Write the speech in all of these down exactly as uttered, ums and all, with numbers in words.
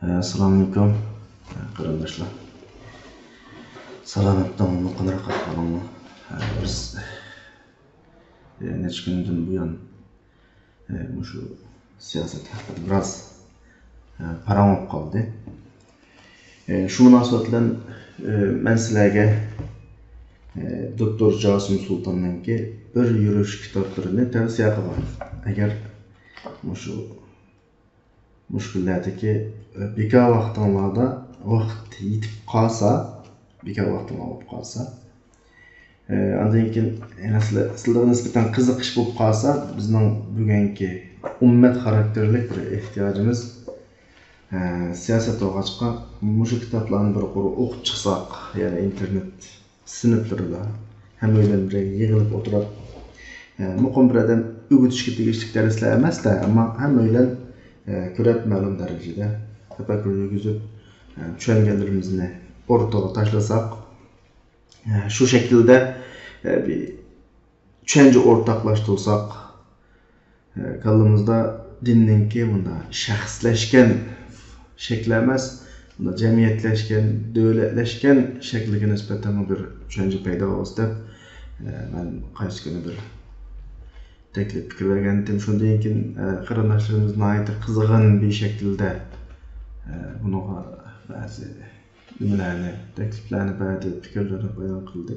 ئەسسالامۇئەلەيكۇم، قېرىنداشلار. سالامەتلىكىڭلار، قانداق ئەھۋالىڭلار؟ بىز نەچچە كۈندىن بۇيان مۇشۇ سىياسەت ھەققىدە بىراز پاراڭ بولۇپ قالدى. شۇ مۇناسىۋەت بىلەن مەن سىلەرگە دوكتور جاسىم سۇلتاننىڭكى بىر يۈرۈش كىتابلىرىنى تەۋسىيە قىلغان. ئەگەر مۇشۇ مۇشۇ كۈنلەردىكى بىكار ۋاقتىڭلاردا ۋاقىت يېتىپ قالسا، بىكار ۋاقتىڭلار بولۇپ قالسا، ئاندىن كېيىن يەنە سىلە-، سىلەرگە نىسبەتەن قىزىقىش بولۇپ قالسا، بىزنىڭ بۈگۈنكى ئۈممەت خاراكتېرلىك بىر ئېھتىياجىمىز، سىياسەت بولغاچقا، مۇشۇ كىتابلارنى بىر قۇر ئوقۇپ چىقساق، يەنى ئىنتېرنېت سىنىپلىرىدا ھەممەيلەن بىر يىغىلىپ ئولتۇرۇپ، ئە، مۇقىم بىر ئادەم ئۆگىتىشكە تېگىشلىك دەرسلەر ئەمەس-دە، ئەمما ھەممەيلەن، ئە، كۆرۈپ مەلۇم دەرىجىدە تەپەككۇر يۈرگۈزۈپ، ئە، چۈشەنگەنلىرىمىزنى ئورتىغا تاشلىساق، ئە، شۇ شەكىلدە، ئە، بىر چۈشەنچە ئورتاقلاشتۇرساق، كاللىمىزدا دىننىڭكى مۇنداق شەخسلەشكەن شەكلى ئەمەس، مۇنداق جەمئىيەتلەشكەن، دۆلەتلەشكەن شەكلىگە نىسبەتەنمۇ بىر چۈشەنچە پەيدا بولسا دەپ، مەن قايسى كۈنى بىر تەكلىپ پىكىر بەرگەنتىم. شۇندىن كېيىن، قېرىنداشلىرىمىز ناھايىتى قىزغىن بىر شەكىلدە، بۇنىڭغا بەزى نېمىلەرنى، تەكلىپلەرنى بەردى، پىكىرلىرىنى بايان قىلدى.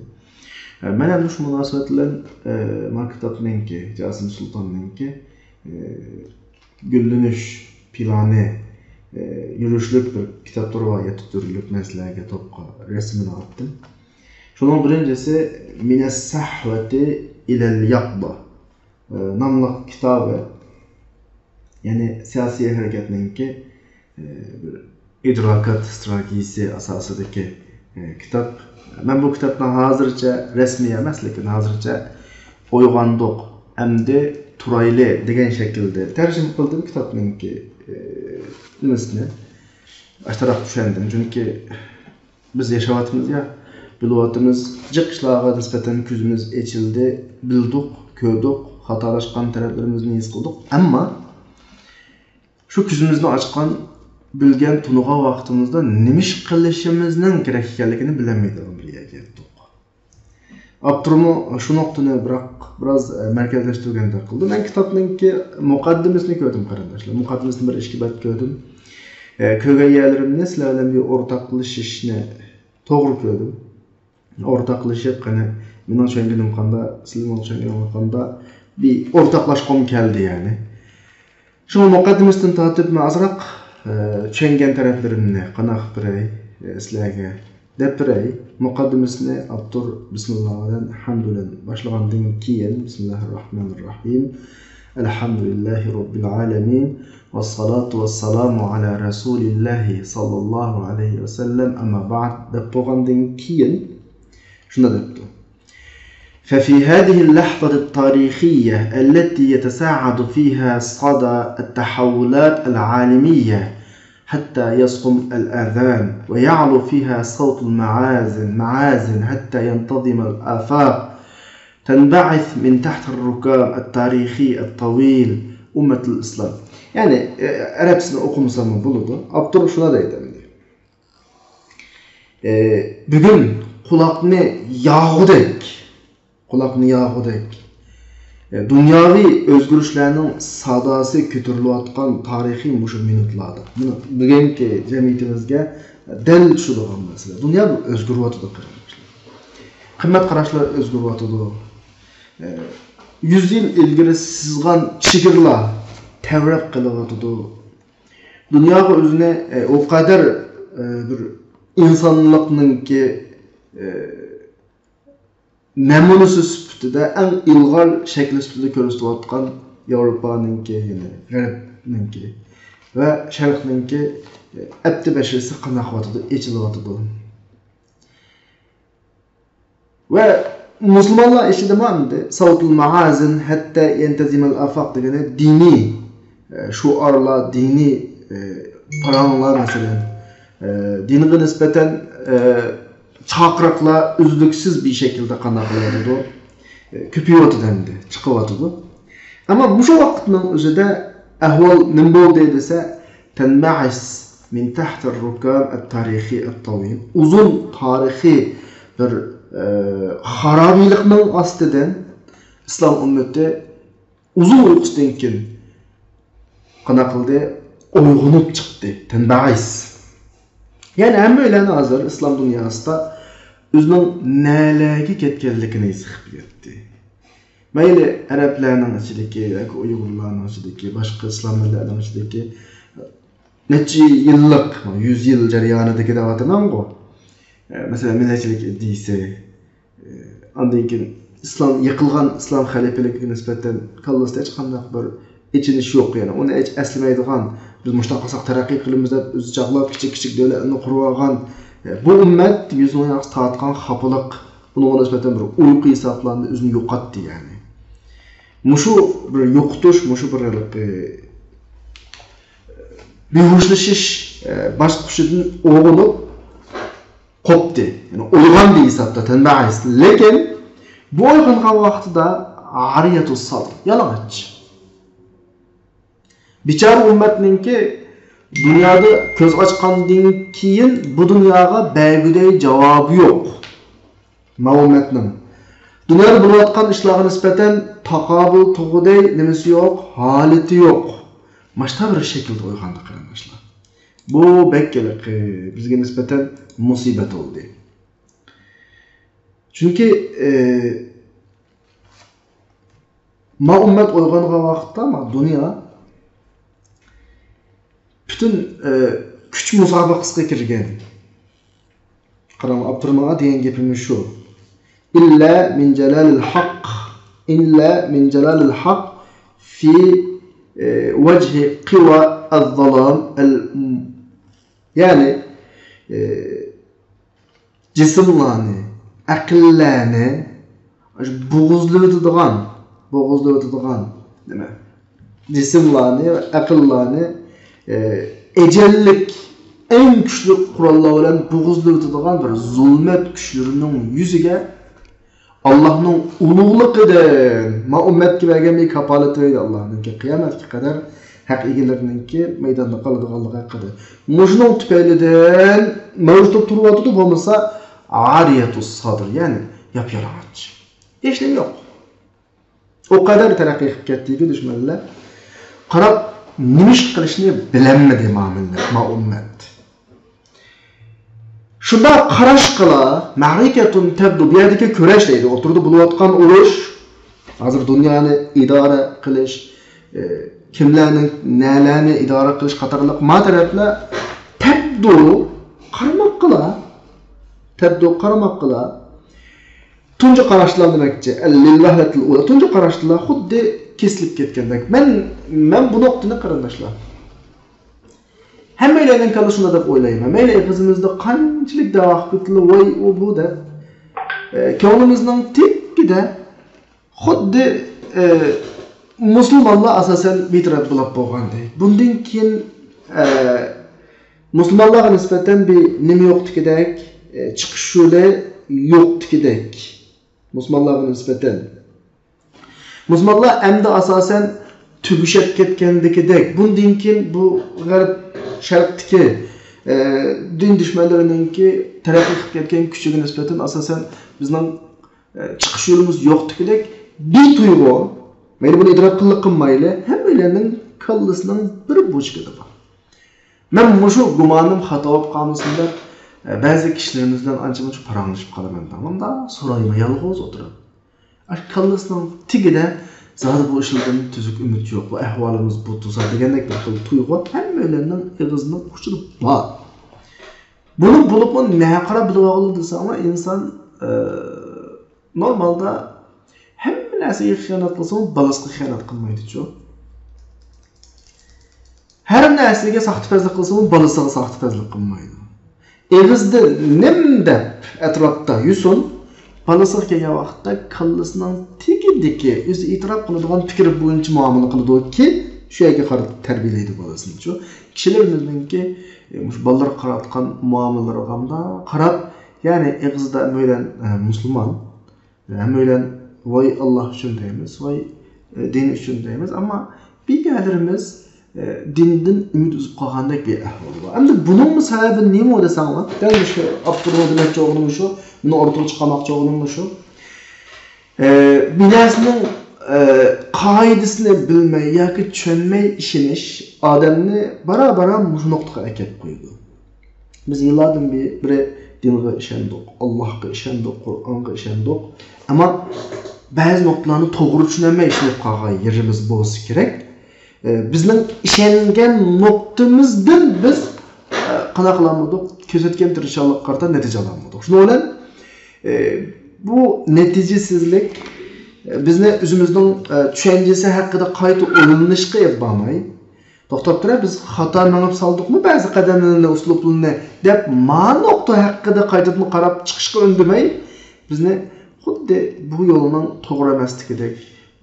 ئە، مەن ھەم شۇ مۇناسىۋەت بىلەن، ئە، ما كىتابنىڭكى، جاسىم سۇلتاننىڭكى، ئە، گۈللىنىش پىلانى، ئە، يۈرۈشلۈك بىر كىتابتۇر بار، يەتتە تۈرلۈك مەسىلىلەرگە توپقا رەسىمىنى ئاتتىم. شۇنىڭ بىرىنچىسى مىنەس سەھۋەتى ئىلەل ياقبا، ئە، ناملىق كىتابى. يەنى سىياسىي ھەرىكەتنىڭكى، ئە، بىر ئىدراكات ئىستراتېگىيىسى ئاساسىدىكى، ئە، كىتاب. مەن بۇ كىتابنى ھازىرچە رەسمىي ئەمەس، لېكىن ھازىرچە ئويغاندۇق، ئەمدى تۇرايلى دېگەن شەكىلدە تەرجىمە قىلدىم كىتابنىڭكى، ئە، نېمىسىنى. ئاشتاراق چۈشەندىم، چۈنكى بىز ياشاۋاتىمىز يا، بىلىۋاتىمىز، جىق ئىشلارغا نىسبەتەن كۆزىمىز ئېچىلدى، بىلدۇق، كۆردۇق، خاتالاشقان تەرەپلىرىمىزنى ھېس قىلدۇق. ئەمما شۇ كۆزىمىزنى ئاچقان، بىلگەن، تونۇغان ۋاقتىمىزدا نېمە ئىش قىلىشىمىزنىڭ كېرەك ئىكەنلىكىنى بىلەلمەيدىغان بىر يەرگە يەتتۇق. ئاپتورمۇ شۇ نۇقتىنى بىراق بىراز، ئە، مەركەزلەشتۈرگەندەك قىلدى. مەن كىتابنىڭكى مۇقەددىمىسىنى كۆردۈم، قېرىنداشلار. مۇقەددىمىسىنى بىر ئىككى بەت كۆردۈم. ئە، كۆرگەن يەرلىرىمنى سىلەر بىلەن بىر ئورتاقلىشىشنى توغرا كۆردۈم. ئورتاقلىشىپ، قېنى، مېنىڭ چۈشەنگىنىم قاندا، سىلەرنىڭ چۈشەنگىنىڭ قاندا، بىر ئورتاقلاشقۇم كەلدى، يەنى. شۇڭا مۇقەددىمىسىدىن تارتىپ مەن ئازراق، ئە، چۈشەنگەن تەرەپلىرىمنى قانداق قىلىپ بېرەي، ئە، سىلەرگە دەپ بېرەي. مۇقەددىمىسىنى ئاپتور بىسمىللا بىلەن، ھەمد بىلەن باشلىغاندىن كېيىن، بىسمىللاھىررەھمانىررەھىم. ئەلھەمدۇلىللاھى رەببىل ئالەمىن. ۋەسسالاتۇ ۋەسسالامۇ ئەلا رەسۇلىللاھى ساللاللاھۇ ئەلەيھى ۋەسەللەم. ئەمما بەئد دەپ بولغاندىن كېيىن شۇنداق دەپتۇ. ففي هذه اللحظة التاريخية التي يتصاعد فيها صدى التحولات العالمية حتى يصخم الأذان ويعلو فيها صوت المعازن معازن حتى ينتظم الآفاق تنبعث من تحت الركام التاريخي الطويل أمة الإسلام. يەنى، ئەرەبچىسىنى ئوقۇمىساممۇ بولىدۇ. ئاپتور شۇنداق دەيدۇ ئەمدى. ئە، بۈگۈن قۇلاقنى ياغۇدەك، قۇلاقنى ياغۇدەك، ئە، دۇنياۋى ئۆزگىرىشلەرنىڭ ساداسى كۆتۈرۈلۈۋاتقان تارىخىي مۇشۇ مىنۇتلاردا. مانا بۈگۈنكى جەمئىيىتىمىزگە دەل چۈشىدىغان مەسىلە. دۇنيا بىر ئۆزگىرىۋاتىدۇ، قېرىنداشلار. قىممەت قاراشلار ئۆزگىرىۋاتىدۇ. ئە، يۈز يىل ئىلگىرى سىزغان چېگرىلار تەۋرەپ قېلىۋاتىدۇ. دۇنياغا ئۆزىنى، ئە، ئۇ قەدەر، ئە، بىر ئىنسانلىقنىڭكى، ئە، نەمۇنىسى سۈپىتىدە، ئەڭ ئىلغار شەكلى سۈپىتىدە كۆرسىتىۋاتقان ياۋروپانىڭكى، يەنى غەربنىڭكى ۋە شەرقنىڭكى، ئە، ئەپتى بەشىرىسى قانداق قىلىۋاتىدۇ، ئېچىلىۋاتىدۇ. ۋە مۇسۇلمانلار ئىچىدىمۇ ئەمدى ساۋتۇل مائازىن ھەتتا يەنتەزىمەل ئافاق دېگەنى دىنىي، ئە، شوئارلار، دىنىي، ئە، پاراڭلار، مەسىلەن، ئە، دىنغا نىسبەتەن، ئە، چاقىرىقلار ئۈزلۈكسىز بىر شەكىلدە قانداق قىلىۋاتىدۇ؟ ئە، كۆپىيىۋاتىدۇ ئەمدى، چىقىۋاتىدۇ. ئەمما مۇشۇ ۋاقىتنىڭ ئۆزىدە ئەھۋال نېمە بولدى دېسە، تەنبەئىس، من تحت الركام التاريخي الطويل. ئۇزۇن تارىخىي بىر، ئە، خارابىلىقنىڭ ئاستىدىن ئىسلام ئۈممىتى ئۇزۇن ئۇيقۇسىدىن كېيىن قانداق قىلدى؟ ئويغىنىپ چىقتى. تەنبەئەيس. يەنى ھەممەيلەن ھازىر ئىسلام دۇنياسىدا ئۆزىنىڭ نەلەرگە كەتكەنلىكىنى ھېس قىلىپ يەتتى. مەيلى ئەرەبلەرنىڭ ئىچىدىكى ياكى ئۇيغۇرلارنىڭ ئىچىدىكى، باشقا ئىسلام مىللەتلىرىنىڭ ئىچىدىكى نەچچە يىللىق، يۈز يىل جەريانىدىكى دەۋاتىمەنغۇ. ئە، مەسىلەن، مىللەتچىلىك ئىدىيىسى، ئە، ئاندىن كېيىن ئىسلام، يىقىلغان ئىسلام خەلىپىلىكىگە نىسبەتەن كاللىسىدا ھېچقانداق بىر ئېچىنىش يوق. يەنى ئۇنى ھېچ ئەسلىمەيدىغان، بىز مۇشۇنداق قىلساق تەرەققىي قىلىمىز دەپ ئۆزى چاغلاپ كىچىك-كىچىك دۆلەتلەرنى قۇرۇۋالغان، ئە، بۇ ئۈممەت يۈز مىڭ ياقسى تارتقان خاپىلىق، ئۇنىڭغا نىسبەتەن بىر ئۇيقۇ ھېسابلاندى، ئۆزىنى يوقاتتى يەنى. مۇشۇ بىر يوقىتىش، مۇشۇ بىر ھېلىقى بىھۇشلىشىش، ئە، باسقۇچىدىن ئويغىنىپ قوپتى. يەنى ئويغاندى ھېسابتا تەنبەئەيس. لېكىن بۇ ئويغانغان ۋاقتىدا ئارىيەتۇس سادر، يالىڭاچ. بىچارە ئۈممەتنىڭكى دۇنيادا كۆز ئاچقاندىن كېيىن بۇ دۇنياغا بەرگۈدەك جاۋابى يوق. ماۋۇ ئۈممەتنىڭ دۇنيادا بولۇۋاتقان ئىشلارغا نىسبەتەن تاقابىل تۇرغۇدەك نېمىسى يوق، ھالىتى يوق. ماشتا بىر شەكىلدە ئويغاندى، قېرىنداشلار. بۇ بەك ھېلىقى بىزگە نىسبەتەن مۇسىبەت بولدى. چۈنكى، ئى، ما ئۈممەت ئويغانغان ۋاقىتتا ما دۇنيا پۈتۈن، ئى، كۈچ مۇسابىقىسىگە كىرگەن. قاراڭ، ئاپتور ماڭا دېگەن گېپىمىز شۇ. إلا من جلال الحق، إلا من جلال الحق في، ئى، وجه قوى الظلام ال-، يەنى، ئى، جىسىملارنى، ئەقىللەرنى بوغۇزلىۋېتىدىغان، بوغۇزلىۋېتىدىغان نېمە؟ جىسىملارنى، ئەقىللارنى، ئى، ئەجەللىك، ئەڭ كۈچلۈك قوراللار بىلەن بوغۇزلىۋېتىدىغان بىر زۇلمەت كۈچلىرىنىڭ يۈزىگە ئاللاھنىڭ ئۇلۇغلۇقىدىن، ما ئۈممەتكە بەرگەن بىر كاپالىتى ئىدى ئاللاھنىڭكى قىيامەتكە قەدەر ھەق ئىگىلىرىنىڭكى مەيداندا قالىدىغانلىقى ھەققىدە. مۇشۇنىڭ تۈپەيلىدىن مەۋجۇت بولۇپ تۇرۇۋاتىدۇ، بولمىسا ئارىيەتۇس سادىر، يەنى ياپيالىڭاچ. ھېچنېمە يوق. ئۇ قەدەر تەرەققىي قىلىپ كەتتىكى دۈشمەنلەر. قاراپ، نېمە ئىش قىلىشنى بىلەلمىدى ما مىللەت، ما ئۈممەت. شۇنداق قاراشقىلا، مەرىكەتۇن تەبدۇ، بۇ يەردىكى كۈرەش دەيدۇ، ئوتتۇرىدا بولۇۋاتقان ئۇرۇش، ھازىر دۇنيانى ئىدارە قىلىش، ئى، كىملەرنى، نەلەرنى ئىدارە قىلىش قاتارلىق ما تەرەپلەر تەبدۇ، قارىماققىلا، تەبدۇ، قارىماققىلا، تۇنجى قاراشتىلا دېمەكچى، لىلۋەھلەتىل ئۇلا، تۇنجى قاراشتىلا خۇددى كېسىلىپ كەتكەندەك. مەن، مەن بۇ نۇقتىنى، قېرىنداشلار، ھەممەيلەننىڭ كاللىسى شۇنداق دەپ ئويلايمەن. مەيلى، ئېغىزىمىزدا قانچىلىك دەۋا قىلىپ كېتىلە، ۋاي، ئۇ، بۇ دەپ. ئە، كۆڭلىمىزنىڭ تېگىدە خۇددى، ئە، مۇسۇلمانلار ئاساسەن بىتەرەپ بولاپ بولغانىدى. بۇندىن كېيىن، ئە، مۇسۇلمانلارغا نىسبەتەن بىر نېمە يوقتىكىدەك، ئە، چىقىش يولى يوقتىكىدەك. مۇسۇلمانلارغا نىسبەتەن. مۇسۇلمانلار ئەمدى ئاساسەن تۈگىشىپ كەتكەندىكىدەك. بۇندىن كېيىن بۇ غەرب شەرقتىكى، ئە، دىن دۈشمەنلىرىنىڭكى تەرەققىي قىلىپ كەتكەن كۈچىگە نىسبەتەن ئاساسەن بىزنىڭ، ئە، چىقىش يولىمىز يوقتىكىدەك بىر تۇيغۇ. مەيلى بۇنى ئېتىراپ قىللى قىلمايلى، ھەممەيلەننىڭ كاللىسىنىڭ بىر بۇرجىكىدا بار. مەن مۇشۇ گۇمانىم خاتا بولۇپ قالمىسۇن دەپ، ئە، بەزى كىشىلىرىمىز بىلەن ئانچە-مۇنچە پاراڭلىشىپ قالىمەن. مۇنداق سورايمەن، يالغۇز ئولتۇرۇپ. ئاشۇ كاللىسىنىڭ تېگىدە زادى بۇ ئىشلاردىن تۈزۈك ئۈمىد يوق، بۇ ئەھۋالىمىز بۇ تۇرسا دېگەندەك بىر خىل تۇيغۇ ھەممەيلەننىڭ ئېغىزىنىڭ ئۇچىدا بار. بۇنى بولۇپمۇ نەقە قاراپ بىلىۋالغىلى دېسەڭلار، ئىنسان، ئە، نورمالدا ھەممە نەرسىگە خىيانەت قىلسىمۇ، بالىسىغا خىيانەت قىلمايدىچۇ. ھەر نەرسىگە ساختىپەزلىك قىلسىمۇ، بالىسىغا ساختىپەزلىك قىلمايدۇ. ئېغىزدا نېمە دەپ ئەتراپتا يۈرسۇن، بالىسىغا كەلگەن ۋاقىتتا كاللىسىنىڭ تېگىدىكى ئۆزى ئېتىراپ قىلىدىغان پىكرى بويىچە مۇئامىلە قىلىدۇكى، شۇ يەرگە قارىتىپ تەربىيەلەيدۇ بالىسىنىچۇ. كىشىلىرىمىزنىڭكى، ئە، مۇشۇ بالىلارغا قاراتقان مۇئامىلىلىرىغا مۇنداق قاراپ، يەنى ئېغىزدا مەيلەن، ئە، مۇسۇلمان، ھەممەيلەن ۋاي ئاللا ئۈچۈن دەيمىز، ۋاي، ئە، دىن ئۈچۈن دەيمىز. ئەمما بىر يەرلىرىمىز، ئە، دىندىن ئۈمىد ئۈزۈپ قالغاندەك بىر ئەھۋال بار. ئەمدى بۇنىڭمۇ سەۋەبى نېمە دېسەڭلار، دەل مۇشۇ ئاپتورنىڭ دېمەكچى بولغىنىمۇ شۇ، بۇنى ئوتتۇرىغا چىقارماقچى بولغىنىممۇ شۇ. ئە، بىر نەرسىنىڭ، ئە، قائىدىسىنى بىلمەي ياكى چۈشەنمەي ئىشىنىش ئادەمنى بارا-بارا مۇشۇ نۇقتىغا ئەكەپ قويىدۇ. بىز يىللاردىن بېرى بىرى دىنغا ئىشەندۇق، ئاللاھقا ئىشەندۇق، قۇرئانغا ئىشەندۇق. ئەمما بەزى نۇقتىلارنى توغرا چۈشىنەلمەي ئىشىنىپ قالغان يېرىمىز بولسا كېرەك. ئە، بىزنىڭ ئىشەنگەن نۇقتىمىزدىن بىز، ئە، قانداق قىلالمىدۇق؟ كۆرسەتكەن تىرىشچانلىققا قارىتا نەتىجە ئالالمىدۇق. شۇنىڭ بىلەن، ئە، بۇ نەتىجىسىزلىك، ئە، بىزنى ئۆزىمىزنىڭ، ئە، چۈشەنچىسى ھەققىدە قايتا ئويلىنىشقا ئېلىپ بارماي، توختاپ تۇرە، بىز خاتا مېڭىپ سالدۇقمۇ بەزى قەدەملىرىنى، ئۇسلۇبلىرىنى دەپ، ما نۇقتا ھەققىدە قايتىدىن قاراپ چىقىشقا ئۈندىمەي، بىزنى خۇددى بۇ يولنىڭ توغرا ئەمەسلىكىدەك،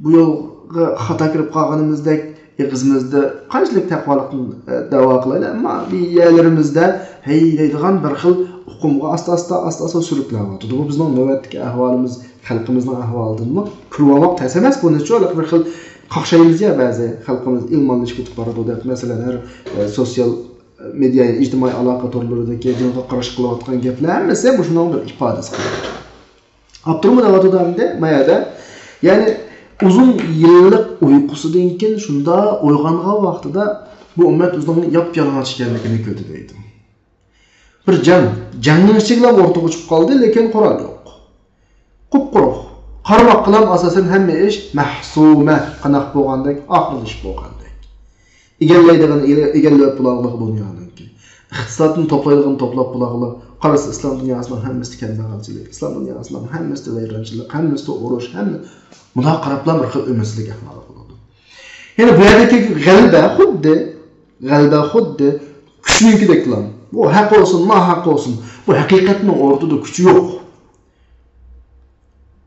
بۇ يولغا خاتا كىرىپ قالغىنىمىزدەك ئېغىزىمىزدا قانچىلىك تەقۋالىقنى، ئە، دەۋا قىلايلى، ئەمما بىر يەرلىرىمىزدە ھەي دەيدىغان بىر خىل ئۇقۇمغا ئاستا-ئاستا، ئاستا-ئاستا سۈرۈكلەۋاتىدۇ. بۇ بىزنىڭ نۆۋەتتىكى ئەھۋالىمىز، خەلقىمىزنىڭ ئەھۋالىدىنمۇ كۆرۈۋالماق تەس ئەمەس. بۇنىچۇ ھېلىقى بىر خىل قاقشايمىز يا بەزى خەلقىمىز ئىلمانلىشىپ كېتىپ بارىدۇ دەپ، مەسىلەن، ھەر، ئە، سوتسىيال مېدىيا، ئىجتىمائىي ئالاقە تورلىرىدىكى دىنغا قارشى قىلىۋاتقان گەپلەر ھەممىسى مۇشۇنىڭ بىر ئىپادىسى. ئاپتورمۇ دەۋاتىدۇ ئەمدى ما يەردە. يەنى ئۇزۇن يىللىق ئۇيقۇسىدىن كېيىن شۇنداق ئويغانغان ۋاقتىدا بۇ ئۈممەت ئۆزىنىڭ ياپيالىڭاچ ئىكەنلىكىنى كۆردى دەيدۇ. بىر جەڭ، جەڭنىڭ ئىچىگىلا ئورتىغا ئۇچۇپ قالدى، لېكىن قورال يوق. قۇپقۇرۇق. قارىماققىلا ئاساسەن ھەممە ئىش مەھسۇمە، قانداق بولغاندەك، ئاخىرلىشىپ بولغاندەك. ئىگىلەيدىغىنى ئىگە-، ئىگىلەپ بولاغلىق دۇنيانىڭكى. ئىقتىسادنى توپلايدىغىنى توپلاپ بولاغلىق. قارىسا ئىسلام دۇنياسىنىڭ ھەممىسىدە كەمبەغەلچىلىك، ئىسلام دۇنياسىنىڭ ھەممىسىدە ۋەيرانچىلىق، ھەممىسىدە ئۇرۇش، ھەممە مۇنداق قاراپلا بىر خىل ئۈمىدسىزلىك ئەھۋالى بولىدۇ. يەنى بۇ يەردىكى غەلىبە خۇددى، غەلىبە خۇددى كۈچنىڭكىدەكلا. بۇ ھەق بولسۇن، ناھەق بولسۇن، بۇ ھەقىقەتنىڭ ئورتىدا كۈچى يوق.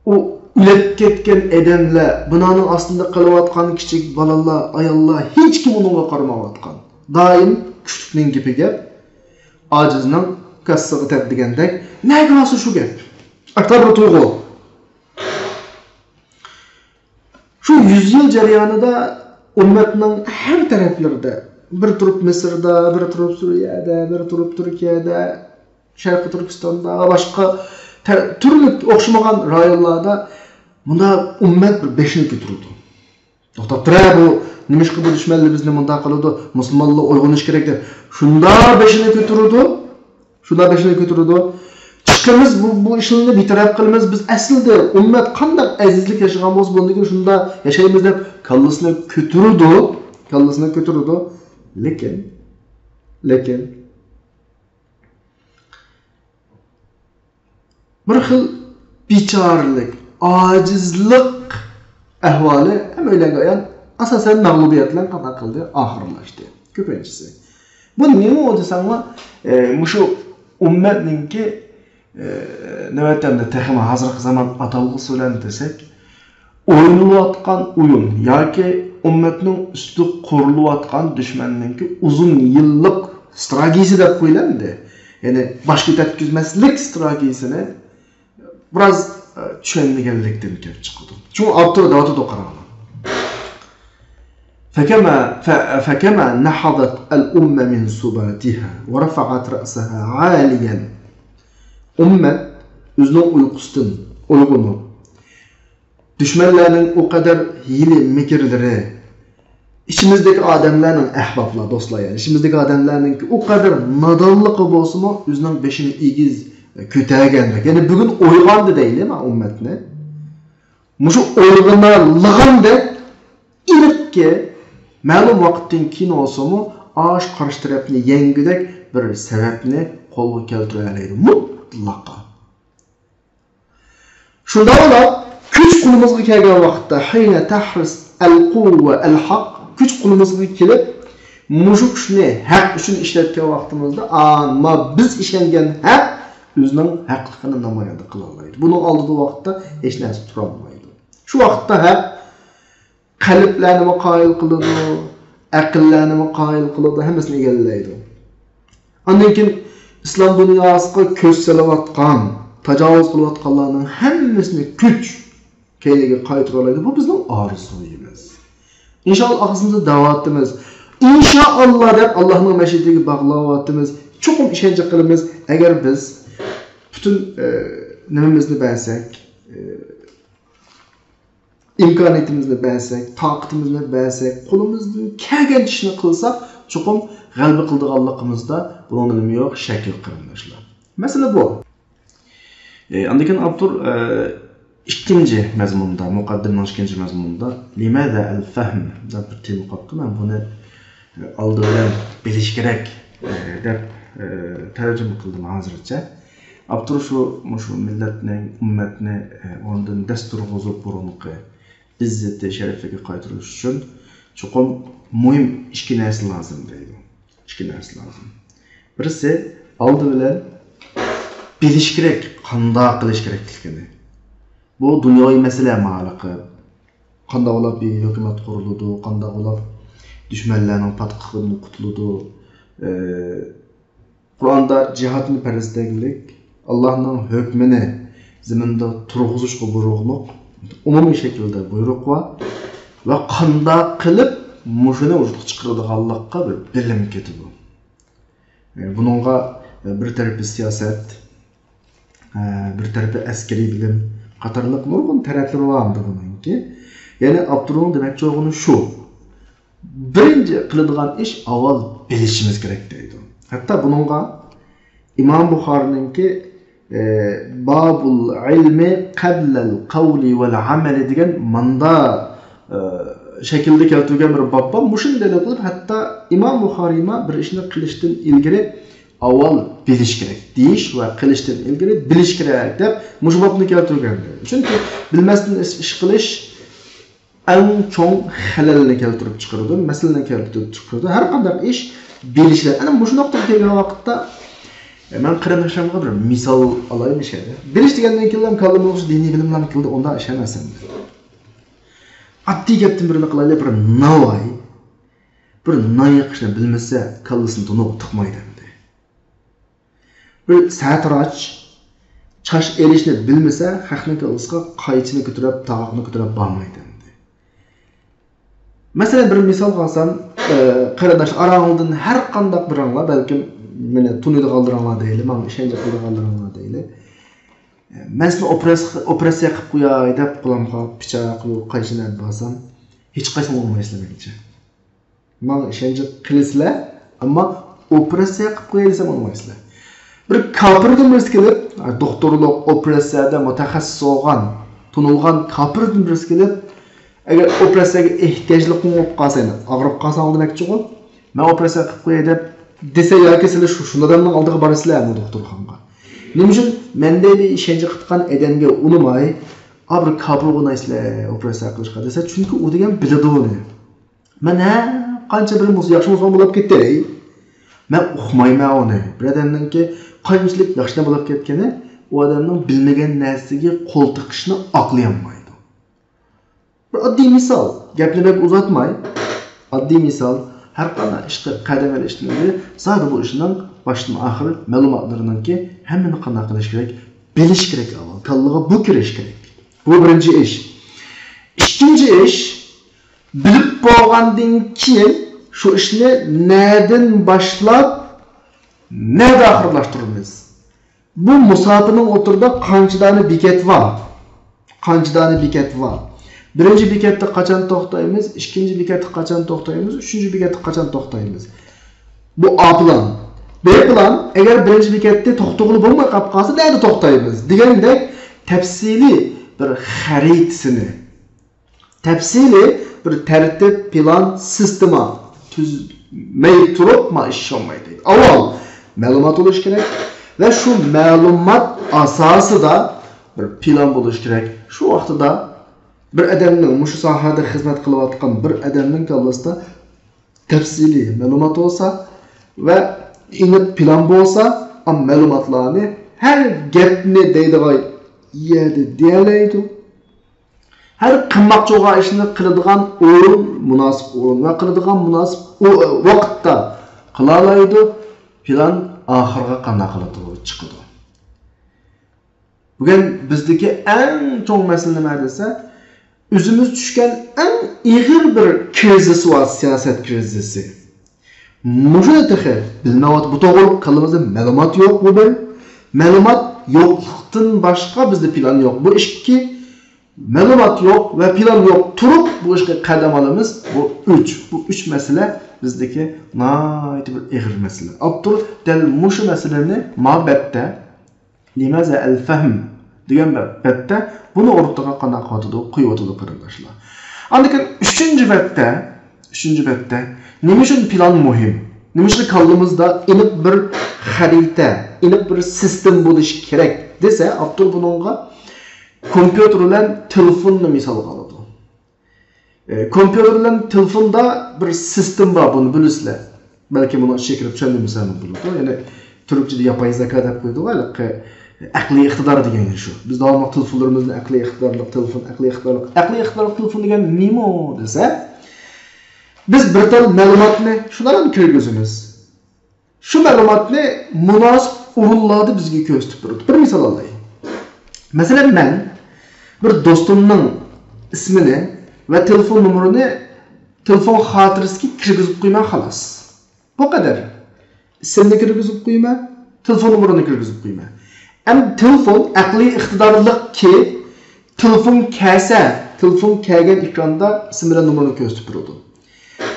ئۇ ئۆلۈپ كەتكەن ئادەملەر، بىنانىڭ ئاستىدا قېلىۋاتقان كىچىك بالىلار، ئاياللار، ھېچكىم ئۇنىڭغا قارىمايۋاتقان. دائىم كۈچلۈكنىڭ گېپى گەپ، ئاجىزنىڭ كاسىسىغا تەگ دېگەندەك، نەگە بارسا شۇ گەپ. ئاكتار بىر تۇيغۇ. شۇ يۈز يىل جەريانىدا ئۈممەتنىڭ ھەر تەرەپلىرىدە، بىر تۇرۇپ مىسىردا، بىر تۇرۇپ سۈرىيەدە، بىر تۇرۇپ تۈركىيەدە، شەرقىي تۈركىستاندا ۋە باشقا تە-، تۈرلۈك ئوخشىمىغان رايونلاردا مۇنداق ئۈممەت بىر بېشىنى كۆتۈرىدۇ. توختاپ تۇرە، بۇ نېمىشقا بۇ دۈشمەنلەر بىزنى مۇنداق قىلىدۇ؟ مۇسۇلمانلار ئويغىنىش كېرەك دەپ شۇنداق بېشىنى كۆتۈرىدۇ. شۇنداق بېشىنى كۆتۈرىدۇ. چىقىمىز، بۇ، بۇ ئىشلارنى بىر تەرەپ قىلىمىز. بىز ئەسلىدە ئۈممەت قانداق ئەزىزلىك ياشىغان بولسا، بۇندىن كېيىن شۇنداق ياشايمىز دەپ كاللىسىنى كۆتۈرىدۇ. كاللىسىنى كۆتۈرىدۇ. لېكىن، لېكىن بىر خىل بىچارىلىك، ئاجىزلىق ئەھۋالى ھەممەيلەنگە ئايان، ئاساسەن مەغلۇبىيەت بىلەن قانداق قىلدى؟ ئاخىرلاشتى. كۆپىنچىسى. بۇ نېمە دېسەڭلار، ئە، مۇشۇ ئۈممەتنىڭكى، ئە، نۆۋەتتە ئەمدى تېخىمۇ ھازىرقى زامان ئاتالغۇسى بىلەن دېسەك، ئوينىلىۋاتقان ئويۇن ياكى ئۈممەتنىڭ ئۈستىدە قۇرۇلۇۋاتقان دۈشمەننىڭكى ئۇزۇن يىللىق ستراتېگىيىسى دەپ قويۇلامدۇ؟ يەنى باش كۆتەرتكۈزمەسلىك ستراتېگىيىسىنى بىراز، ئە، چۈشەنمىگەنلىكتىن كېلىپ چىقىدۇ. شۇڭا ئاپتور دەۋاتىدۇ، قاراڭلار. فكما، ف-، فكما نهضت الأمة من سباتها ورفعت رأسها عاليا. ئۈممەت ئۆزىنىڭ ئۇيقۇسىدىن ئويغىنىپ، دۈشمەنلەرنىڭ ئۇ قەدەر ھىيلە مىكىرلىرى، ئىچىمىزدىكى ئادەملەرنىڭ، ئەھبابلار، دوستلار، يەنى ئىچىمىزدىكى ئادەملەرنىڭكى ئۇ قەدەر نادانلىقى بولسىمۇ، ئۆزىنىڭ بېشىنى ئېگىز كۆتەرگەندەك. يەنى بۈگۈن ئويغاندى دەيلى، ما ئۈممەتنى. مۇشۇ ئويغىنالىغاندەك ئېنىقكى، مەلۇم ۋاقىتتىن كېيىن بولسىمۇ، ئاشۇ قارشى تەرەپنى يەڭگۈدەك بىر سەۋەبنى قولغا كەلتۈرەلەيدۇ مۇتلەقا. شۇنداقلا كۈچ قولىمىزغا كەلگەن ۋاقىتتا، حين تحرص القوة الحق، كۈچ قولىمىزغا كېلىپ، مۇشۇ كۈچنى ھەق ئۈچۈن ئىشلەتكەن ۋاقتىمىزدا، ئەمما بىز ئىشەنگەن ھەق ئۆزىنىڭ ھەقلىقىنى نامايان قىلالايدۇ. بۇنىڭ ئالدىدا ۋاقىتتا ھېچ نەرسە تۇرالمايدۇ. شۇ ۋاقىتتا ھەق قەلبلەرنىمۇ قايىل قىلىدۇ، ئەقىللەرنىمۇ قايىل قىلىدۇ، ھەممىسىنى ئىگىلەيدۇ. ئاندىن كېيىن ئىسلام دۇنياسىغا كۆز سېلىۋاتقان، تاجاۋۇز قىلىۋاتقانلارنىڭ ھەممىسىنى كۈچ كەينىگە قايتۇرالايدۇ. بۇ بىزنىڭ ئارزۇيىمىز. ئىنشاللا ئاخىرسىدا دەۋاتىمىز. ئىنشائاللا دەپ ئاللانىڭ مەشىئىتىگە باغلاۋاتىمىز. چوقۇم ئىشەنچ قىلىمىز. ئەگەر بىز پۈتۈن، ئە، نېمىمىزنى بەرسەك، ئە، ئىمكانىيىتىمىزنى بەرسەك، تاقىتىمىزنى بەرسەك، قولىمىزدىن كەلگەن ئىشنى قىلساق، چوقۇم غەلىبە قىلىدىغانلىقىمىزدا بۇنىڭدا نېمە يوق؟ شەك يوق، قېرىنداشلار. مەسىلە بۇ. ئى، ئاندىن كېيىن ئاپتور، ئى، ئىككىنچى مەزمۇندا، مۇقەددىمىنىڭ ئىككىنچى مەزمۇنىدا لىماذا ئەل فەھم دەپ بىر تېما قويۇپتۇ. مەن بۇنى، ئى، ئالدى بىلەن بىلىش كېرەك، ئى، دەپ، ئى، تەرجىمە قىلدىم ھازىرچە. ئاپتور شۇ، مۇشۇ مىللەتنى، ئۈممەتنى، ئى، ئورنىدىن دەس تۇرغۇزۇپ بۇرۇنقى ئىززىتى، شەرىپىگە قايتۇرۇش ئۈچۈن چوقۇم مۇھىم ئىككى نەرسە لازىم دەيدۇ. ئىككى نەرسە لازىم. بىرسى، ئالدى بىلەن بىلىش كېرەك، قانداق قىلىش كېرەكلىكىنى. بۇ دۇنياۋى مەسىلە ماڭا قانداق بولۇپ بىر ھۆكۈمەت قۇرۇلىدۇ، قانداق بولۇپ دۈشمەنلەرنىڭ پاتقىقىدىن قۇتۇلىدۇ. ئى، قۇرئاندا جىھادنى پەرز دېگەنلىك، ئاللانىڭ ھۆكمىنى زېمىندا تۇرغۇزۇشقا بۇيرۇغلۇق، ئومۇمىي شەكىلدە بۇيرۇق بار ۋە قانداق قىلىپ مۇشۇنى ۋۇجۇدقا چىقىرىدىغانلىققا بىر بىلىم كېتىدۇ. ئى، بۇنىڭغا، ئى، بىر تەرىپى سىياسەت، ئى، بىر تەرىپى ئەسكىرىي بىلىم قاتارلىق نۇرغۇن تەرەپلىرى بار ئەمدى بۇنىڭكى. يەنى ئاپتورنىڭ دېمەكچى بولغىنى شۇ. بىرىنچى قىلىدىغان ئىش ئاۋۋال بىلىشىمىز كېرەك دەيدۇ. ھەتتا بۇنىڭغا ئىمام بۇخارىنىڭكى، ئى، بابۇل ئىلمى قەبلەل قەۋلى ۋەل ئەمەلى دېگەن ماندا، ئى، شەكىلدە كەلتۈرگەن بىر باب بار. مۇشۇنى دەلىل قىلىپ، ھەتتا ئىمام بۇخارىيما بىر ئىشنى قىلىشتىن ئىلگىرى ئاۋۋال بىلىش كېرەك، دېيىش ۋە قىلىشتىن ئىلگىرى بىلىش كېرەك دەپ مۇشۇ بابنى كەلتۈرگەن. چۈنكى بىلمەستىن ئىش، ئىش قىلىش ئەڭ چوڭ خەلەلنى كەلتۈرۈپ چىقىرىدۇ، مەسىلىنى كەلتۈرۈپ چىقىرىدۇ. ھەر قانداق ئىش بىلىش بىلەن. ئەنە مۇشۇ نۇقتىغا كەلگەن ۋاقىتتا، ئە، مەن قېرىنداشلىرىمغا بىر مىسال ئالايمىش ئەدە. بىلىش دېگەندىن كېيىن كاللىمىزغا دىنىي بىلىملەرمۇ كېلىدۇ، ئۇنداق ئىش ئەمەس ئەمدى. ئاددىي گەپتىن بىرنى قىلايلى، بىر ناۋاي بىر نان يېقىشنى بىلمىسە، كاللىسىنى تونۇرغا تىقمايدۇ ئەمدى. بىر سەتراچ چاش ئېلىشنى بىلمىسە، خەقنىڭ كاللىسىغا قايچىنى كۆتۈرۈپ، تاغاقنى كۆتۈرۈپ بارمايدۇ ئەمدى. مەسىلەن، بىر مىسالغا ئالسام، ئى، قېرىنداش ئاراڭلاردىن ھەر قانداق بىرىڭلار، بەلكىم مېنى تونۇيدىغانلىرىڭلار دەيلى، ماڭا ئىشەنچ قىلىدىغانلىرىڭلار دەيلى. ئى، مەن سېنى ئوپېراتس-، ئوپېراتسىيە قىلىپ قوياي دەپ قولۇمغا پىچاق، يۇ، قايچىنى ئېلىپ بارسام، ھېچقايسىڭلار ئۇنىمايسىلەر مېنىڭچە. ماڭا ئىشەنچ قىلىسىلەر، ئەمما ئوپېراتسىيە قىلىپ قوياي دېسەم ئۇنىمايسىلەر. بىر كاپىردىن بىرسى كېلىپ، دوختۇرلۇق، ئوپېراتسىيەدە مۇتەخەسسىس بولغان، تونۇلغان كاپىردىن بىرسى كېلىپ، ئەگەر ئوپېراتسىيەگە ئېھتىياجلىق بولۇپ قالسا، يەنى ئاغرىپ قالساڭ دېمەكچىغۇ، مەن ئوپېراتسىيە قىلىپ قوياي دەپ دېسە ياكى سىلەر شۇ، شۇ ئادەمنىڭ ئالدىغا بارىسىلەرمۇ دوختۇرخانىغا. نېمە ئۈچۈن؟ مەن دەيدۇ، ئىشەنچ قىلىدىغان ئادەمگە ئۇنىماي، ئا، بىر كاپىر ئۇنايسىلەر ئوپېراتسىيە قىلىشقا دېسە، چۈنكى ئۇ دېگەن بىلىدۇ ئۇنى. مەن ھە قانچە بىر مۇس-، ياخشى مۇسۇلمان بولاپ كېتەي، مەن ئۇقمايمەن ئۇنى. بىر ئادەمنىڭكى قانچىلىك ياخشى ئادەم بولاپ كەتكىنى، ئۇ ئادەمنىڭ بىلمىگەن نەرسىگە قول تىقىشنى ئاقلىيالمايدۇ. بىر ئاددىي مىسال، گەپنى بەك ئۇزارتماي، ئاددىي مىسال، ھەر قانداق ئىشقا قەدەم ئېلىشتىن ئىلگىرى زادى بۇ ئىشنىڭ باشتىن ئاخىر مەلۇماتلىرىنىڭكى ھەممىنى قانداق قىلىش كېرەك، بىلىش كېرەك ئاۋۋال، كاللىغا بۇ كىرىش كېرەك. بۇ بىرىنچى ئىش. ئىككىنچى ئىش، بىلىپ بولغاندىن كېيىن شۇ ئىشنى نەدىن باشلاپ، نەدە ئاخىرلاشتۇرىمىز؟ بۇ مۇساپىنىڭ ئوتتۇرىدا قانچە دانە بېكەت بار؟ قانچە دانە بېكەت بار؟ بىرىنچى بېكەتتە قاچان توختايمىز؟ ئىككىنچى بېكەتتە قاچان توختايمىز؟ ئۈچىنچى بېكەتتە قاچان توختايمىز؟ بۇ ئا پىلان. بې پىلان، ئەگەر بىرىنچى بېكەتتە توختىغىلى بولماي قاپ قالسا، نەدە توختايمىز؟ دېگەندەك تەپسىلىي بىر خەرىتىسىنى، تەپسىلىي بىر تەرتىپ، پىلان، سىستېما تۈزمەي تۇرۇپ، ما ئىش بولمايدۇ. ئاۋۋال مەلۇمات بولۇش كېرەك ۋە شۇ مەلۇمات ئاساسىدا بىر پىلان بولۇش كېرەك. شۇ ۋاقتىدا بىر ئادەمنىڭ، مۇشۇ ساھەدە خىزمەت قىلىۋاتقان بىر ئادەمنىڭ كاللىسىدا تەپسىلىي مەلۇمات بولسا ۋە ئېنىق پىلان بولسا، ئا، مەلۇماتلارنى ھەر گەپنى دەيدىغان يەردە دېيەلەيدۇ. ھەر قىلماقچى بولغان ئىشنى قىلىدىغان ئورۇن، مۇناسىپ ئورۇن ۋە قىلىدىغان مۇناسىپ ئو-، ۋاقىتتا قىلالايدۇ. پىلان ئاخىرغا قانداق قىلىدۇ، چىقىدۇ. بۈگۈن بىزدىكى ئەڭ چوڭ مەسىلە نېمە دېسە، ئۆزىمىز چۈشكەن ئەڭ ئېغىر بىر كىرىزىس بار، سىياسەت كىرىزىسى. مۇشۇنى تېخى بىلمەيۋاتىدۇ. بۇ توغرىلىق كاللىمىزدا مەلۇمات يوق، بۇ بىر. مەلۇمات يوقلۇقتىن باشقا بىزدە پىلان يوق، بۇ ئىككى. مەلۇمات يوق ۋە پىلان يوق تۇرۇپ بۇ ئىشقا قەدەم ئالىمىز، بۇ ئۈچ. بۇ ئۈچ مەسىلە بىزدىكى ناھايىتى بىر ئېغىر مەسىلە. ئاپتور دەل مۇشۇ مەسىلىنى ما بەتتە، لماذا الفهم دېگەن بەتتە بۇنى ئوتتۇرىغا قانداق قويۇۋاتىدۇ، قويۇۋاتىدۇ قېرىنداشلار. ئاندىن كېيىن ئۈچىنچى بەتتە، ئۈچىنچى بەتتە نېمە ئۈچۈن پىلان مۇھىم؟ نېمىشقا كاللىمىزدا ئېنىق بىر خەرىتە، ئېنىق بىر سىستېما بولۇشى كېرەك دېسە، ئاپتور بۇنىڭغا كومپيۇتېر بىلەن تېلېفوننى مىسالغا ئالىدۇ. ئە، كومپيۇتېر بىلەن تېلېفوندا بىر سىستېما بار، بۇنى بىلىسىلەر. بەلكى بۇنىڭ ئىچىگە كىرىپ چۈشەندۈرمىسەممۇ بولىدۇ. يەنى تۈركچىدە ياپاي زاكا دەپ قويىدىغۇ، ھېلىقى ئەقلىي ئىقتىدار دېگەن شۇ. بىز داۋاملىق تېلېفونلىرىمىزنى ئەقلىي ئىقتىدارلىق تېلېفون، ئەقلىي ئىقتىدارلىق، ئەقلىي ئىقتىدارلىق تېلېفون دېگەن نېمە دېسە، بىز بىر تال مەلۇماتنى شۇنداق كىرگۈزىمىز. شۇ مەلۇماتنى مۇناسىپ ئورۇنلاردا بىزگە كۆرسىتىپ بېرىدۇ. بىر مىسال ئالاي. مەسىلەن، مەن بىر دوستۇمنىڭ ئىسمىنى ۋە تېلېفون نومۇرىنى تېلېفون خاتىرىسىگە كىرگۈزۈپ قويىمەن، خالاس. بۇ قەدەر. ئىسىمنى كىرگۈزۈپ قويىمەن، تېلېفون نومۇرىنى كىرگۈزۈپ قويىمەن. ئەمدى تېلېفون ئەقلىي ئىقتىدارلىقكى، تېلېفون كەلسە، تېلېفون كەلگەن ئېكراندا ئىسىم بىلەن نومۇرنى كۆرسىتىپ بېرىدۇ.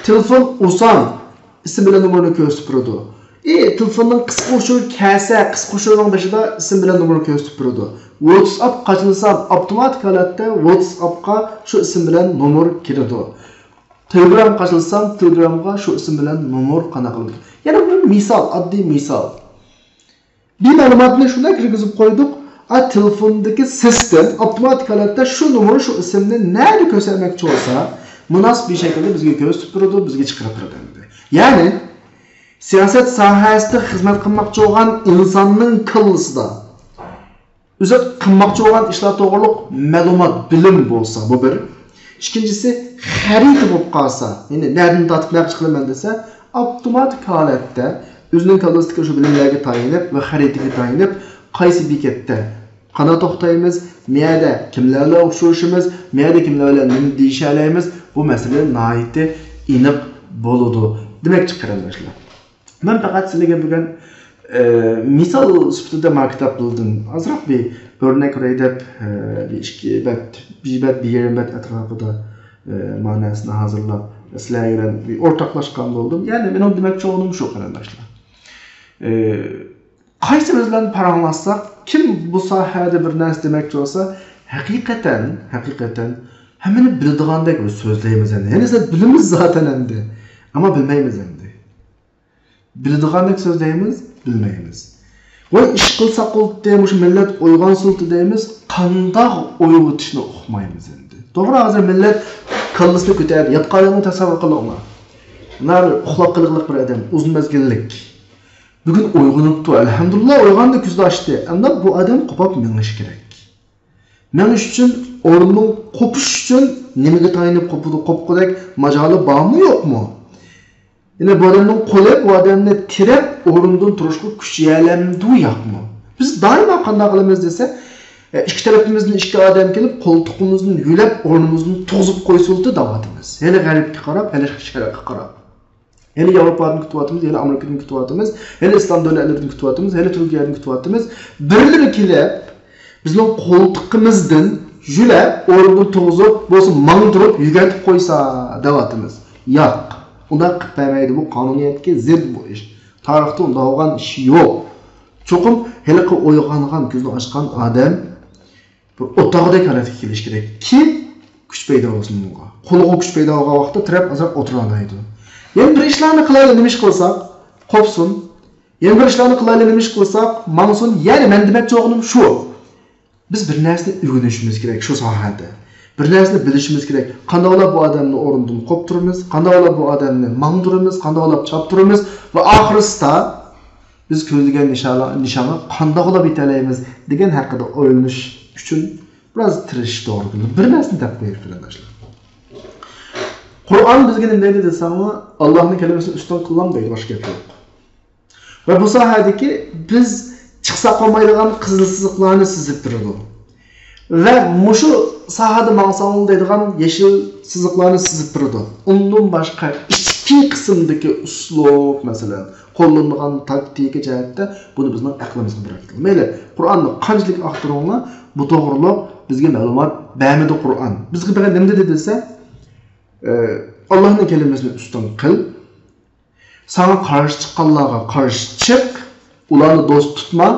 تېلېفون ئۇرسام، ئىسىم بىلەن نومۇرنى كۆرسىتىپ بېرىدۇ. ئى، تېلېفوننىڭ قىسقا ئۇچۇرى كەلسە، قىسقا ئۇچۇرنىڭ بېشىدا ئىسىم بىلەن نومۇرنى كۆرسىتىپ بېرىدۇ. ۋاتساپ قاچىلىسام، ئاپتوماتىك ھالەتتە ۋاتساپقا شۇ ئىسىم بىلەن نومۇر كىرىدۇ. تېلېگرام قاچىلىسام، تېلېگرامغا شۇ ئىسىم بىلەن نومۇر قانداق قىلىدۇ؟ يەنە بىر مىسال، ئاددىي مىسال. بىر مەلۇماتنى شۇنداق كىرگۈزۈپ قويدۇق، ئا، تېلېفوندىكى سىستېم ئاپتوماتىك ھالەتتە شۇ نومۇر، شۇ ئىسىمنى نەدە كۆرسەتمەكچى بولسا، مۇناسىپ بىر شەكىلدە بىزگە كۆرسىتىپ بېرىدۇ، بىزگە چىقىرىپ بېرىدۇ ئەمدى. يەنى، سىياسەت ساھەسىدە خىزمەت قىلماقچى بولغان ئىنساننىڭ كاللىسىدا ئۆزى قىلماقچى بولغان ئىشلار توغرۇلۇق مەلۇمات، بىلىم بولسا، بۇ بىر. ئىككىنچىسى، خەرىتە بولۇپ قالسا، يەنى نەدىن تارتىپ نەگىچە قىلىمەن دېسە، ئاپتوماتىك ھالەتتە ئۆزىنىڭ كاللىسىدىكى شۇ بىلىملەرگە تايىنىپ ۋە خەرىتىگە تايىنىپ، قايسى بېكەتتە قانداق توختايمىز، مەيەردە كىملەر بىلەن ئۇچرىشىمىز، مەيەردە كىملەر بىلەن نېمە دېيىشەلەيمىز، بۇ مەسىلە ناھايىتى ئېنىق بولىدۇ دېمەكچى، قېرىنداشلار. مەن پەقەت سىلەرگە بۈگۈن، ئە، مىسال سۈپىتىدە ما كىتابلاردىن ئازراق بىر ئۆرنەك بېرەي دەپ، ئە، بىر ئىككى بەت، بىر بەت، بىر يېرىم بەت ئەتراپىدا، ئە، مەنىسىنى ھازىرلاپ، سىلەر بىلەن بىر ئورتاقلاشقان بولدۇم. يەنى مېنىڭ دېمەكچى بولغىنىم شۇ، قېرىنداشلار. ئە، قايسىمىز بىلەن پاراڭلاشساق، كىم بۇ ساھەدە بىر نەرسە دېمەكچى بولسا، ھەقىقەتەن، ھەقىقەتەن ھەممىنى بىلىدىغاندەك سۆزلەيمىز ئەمدى. يەنى سەن بىلىمىز زاتەن ئەمدى. ئەمما بىلمەيمىز ئەمدى. بىلىدىغاندەك سۆزلەيمىز، بىلمەيمىز. ۋاي، ئىش قىلساق بولدى، مۇشۇ مىللەت ئويغانسۇلتى دەيمىز، قانداق ئويغىتىشنى ئۇقمايمىز ئەمدى. توغرا، ھازىر مىللەت كاللىسىنى كۆتەردى، ياتقانلىقنى تەسەۋۋۇر قىلىڭلار. مانا بىر ئۇخلاپ قېلىغلىق بىر ئادەم، ئۇزۇن مەزگىللىك. بۈگۈن ئويغىنىپتۇ، ئەلھەمدۇلىللا، ئويغاندى، كۆزىنى ئاچتى. ئەمدى بۇ ئادەم قوپاپ مېڭىشى كېرەك. مېڭىش ئۈچۈن، ئورنىدىن قوپۇش ئۈچۈن نېمىگە تايىنىپ قوپىدۇ، قوپقۇدەك ماجالى بارمۇ، يوقمۇ؟ يەنى بۇ ئادەمنىڭ قولى بۇ ئادەمنى تىرەپ، ئورنىدىن تۇرۇشقا كۈچىيەلەمدۇ، يوقمۇ؟ بىز دائىما قانداق قىلىمىز دېسە، ئە، ئىككى تەرىپىمىزدىن ئىككى ئادەم كېلىپ، قولتۇقىمىزدىن يۆلەپ، ئورنىمىزدىن تۇرغۇزۇپ قويسىلىدى دەۋاتىمىز. ھېلى غەربكە قاراپ، ھېلى شەرققە قاراپ. ھېلى ياۋروپادىن كۈتۈۋاتىمىز، ھېلى ئامېرىكىدىن كۈتۈۋاتىمىز، ھېلى ئىسلام دۆلەتلىرىدىن كۈتۈۋاتىمىز، ھېلى تۈركىيەدىن كۈتۈۋاتىمىز. بىرلىرى كېلىپ، بىزنىڭ قولتۇقىمىزدىن يۆلەپ، ئورنىدىن تۇرغۇزۇپ، بولسا ماڭدۇرۇپ، يۆگەنتىپ قويسا دەۋاتىمىز. ياق، ئۇنداق قىلىپ بەرمەيدۇ. بۇ قانۇنىيەتكە زىت بۇ ئىش. تارىختا ئۇنداق بولغان ئىش يوق. چوقۇم ھېلىقى ئويغانغان، كۆزىنى ئاچقان ئادەم بىر ئوتاغدەك ھالەتكە كېلىش كېرەك، كىم كۈچ پەيدا بولسۇن بۇنىڭغا. قولىغا كۈچ پەيدا بولغان ۋاقىتتا تىرەپ ئازراق ئولتۇرالايدۇ. يەنە بىر ئىشلارنى قىلايلى، نېمە ئىش قىلساق، قوپسۇن. يەنە بىر ئىشلارنى قىلايلى، نېمە ئىش قىلساق، ماڭسۇن. يەنى مەن دېمەكچى بولغىنىم شۇ. بىز بىر نەرسىنى ئۆگىنىشىمىز كېرەك شۇ ساھەدە. بىر نەرسىنى بىلىشىمىز كېرەك. قانداقلا بۇ ئادەمنى ئورنىدىن قوپتۇرىمىز، قانداقلا بۇ ئادەمنى ماڭدۇرىمىز، قانداقلا چاپتۇرىمىز ۋە ئاخىرسىدا بىز كۆزلىگەن نىشانغا، نىشانغا قانداقلاپ يېتەلەيمىز دېگەن ھەققىدە ئويلىنىش ئۈچۈن بىراز تىرىشىش توغرا كېلىدۇ. بىر نەرسىنى دەپ قوياي، قېرىنداشلار. قۇرئان بىزگە نېمە دەيدۇ دېسەڭلار، ئاللاھنىڭ كەلىمىسىنى ئۈستۈن قىلىمەن دەيدۇ، باشقا گەپ يوق. ۋە بۇ ساھەدىكى بىز چىقساق بولمايدىغان قىزىل سىزىقلارنى سىزىپ بېرىدۇ. ۋە مۇشۇ ساھەدە ماڭساڭلار دەيدىغان يېشىل سىزىقلارنى سىزىپ بېرىدۇ. ئۇندىن باشقا ئىچ ئىككى قىسىمدىكى ئۇسلۇب، مەسىلەن، قوللىنىدىغان تاكتىكا جەھەتتە بۇنى بىزنىڭ ئەقلىمىزگە بىرىكتۇرىدۇ. مەيلى، قۇرئاننى قانچىلىك ئاختۇرۇڭلار، بۇ توغرۇلۇق بىزگە مەلۇمات بەرمىدى قۇرئان. بىزگە بەرگەن نېمە دېدى دېسە، ئە، ئاللاھنىڭ كەلىمىسىنى ئۈستۈن قىل، ساڭا قارشى چىققانلارغا قارشى چىق، ئۇلارنى دوست تۇتما،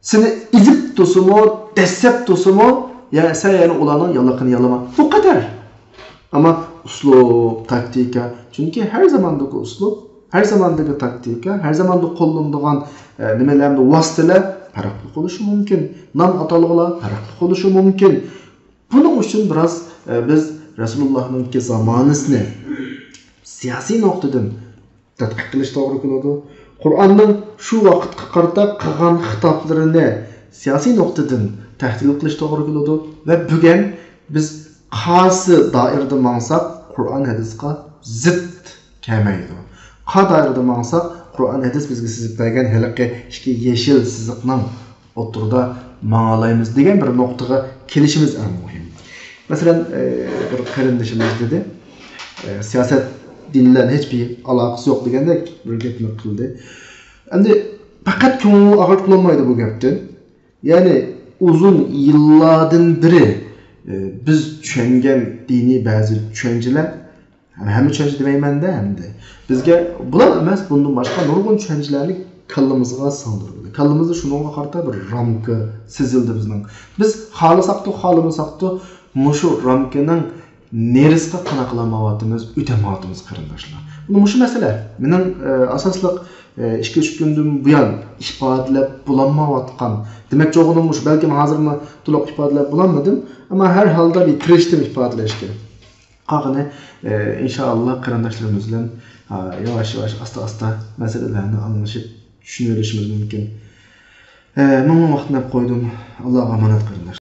سېنى ئېزىپ تۇرسىمۇ، دەسسەپ تۇرسىمۇ، يا سەن يەنە ئۇلارنىڭ يالىقىنى يالىما. بۇ قەدەر. ئەمما ئۇسلۇب، تاكتىكا، چۈنكى ھەر زاماندىكى ئۇسلۇب، ھەر زاماندىكى تاكتىكا، ھەر زاماندا قوللىنىدىغان، ئە، نېمىلەر، ۋاسىتىلەر پەرقلىق بولۇشى مۇمكىن. نام ئاتالغۇلار پەرقلىق بولۇشى مۇمكىن. بۇنىڭ ئۈچۈن بىراز، ئە، بىز رەسۇلۇللاھنىڭكى زامانىسىنى سىياسىي نۇقتىدىن تەتقىق قىلىش توغرا كېلىدۇ. قۇرئاننىڭ شۇ ۋاقىتقا قارىتا قىلغان خىتابلىرىنى سىياسىي نۇقتىدىن تەھلىل قىلىش توغرا كېلىدۇ. ۋە بۈگۈن بىز قايسى دائىرىدە ماڭساق، قۇرئان ھەدىسقا زىت كەلمەيدۇ. قا دائىرىدە ماڭساق، قۇرئان ھەدىس بىزگە سىزىپ بەرگەن ھېلىقى ئىككى يېشىل سىزىقنىڭ ئوتتۇرىدا ماڭالايمىز دېگەن بىر نۇقتىغا كېلىشىمىز ئەڭ مۇھىم. مەسىلەن، ئە، بىر قېرىندىشىمىز دېدى، ئە، سىياسەت دىن بىلەن ھېچبىر ئالاقىسى يوق دېگەندەك بىر گەپنى قىلدى. ئەمدى پەقەت كۆڭۈل ئاغرىتىپ بولمايدۇ بۇ گەپتىن. يەنى ئۇزۇن يىللاردىن بېرى، ئە، بىز چۈشەنگەن دىنىي بەزى چۈشەنچىلەر، ھەممە چۈشەنچە دېمەيمەن-دە ئەمدى. بىزگە بۇلا ئەمەس، بۇندىن باشقا نۇرغۇن چۈشەنچىلەرنى كاللىمىزغا سىڭدۈرۈلدى. كاللىمىزدا شۇنىڭغا قارىتا بىر رامكا سىزىلدى بىزنىڭ. بىز خالىساقتۇ، خالىمىساقتۇ، مۇشۇ رامكىنىڭ نېرىسىغا قانا قىلالمايۋاتىمىز، ئۆتەلمەيۋاتىمىز، قېرىنداشلار. بۇ مۇشۇ مەسىلە. مېنىڭ، ئە، ئاساسلىق، ئە، ئىككى-ئۈچ كۈندىن بۇيان ئىپادىلەپ بولالمايۋاتقان، دېمەكچى بولغىنىم مۇشۇ، بەلكىم ھازىرمۇ تولۇق ئىپادىلەپ بولالمىدىم، ئەمما ھەر ھالدا بىر تىرىشتىم ئىپادىلەشكە. قالغىنى، ئە، ئىنشائاللا، قېرىنداشلىرىمىز بىلەن، ئا، ياۋاش-ياۋاش، ئاستا-ئاستا مەسىلىلەرنى ئاڭلىشىپ چۈشىنىۋېلىشىمىز مۇمكىن. ئە، مىڭ مىڭ ۋاقىتنى ئەپ قويدۇم. ئاللاغا ئامانەت، قېرىنداشلار.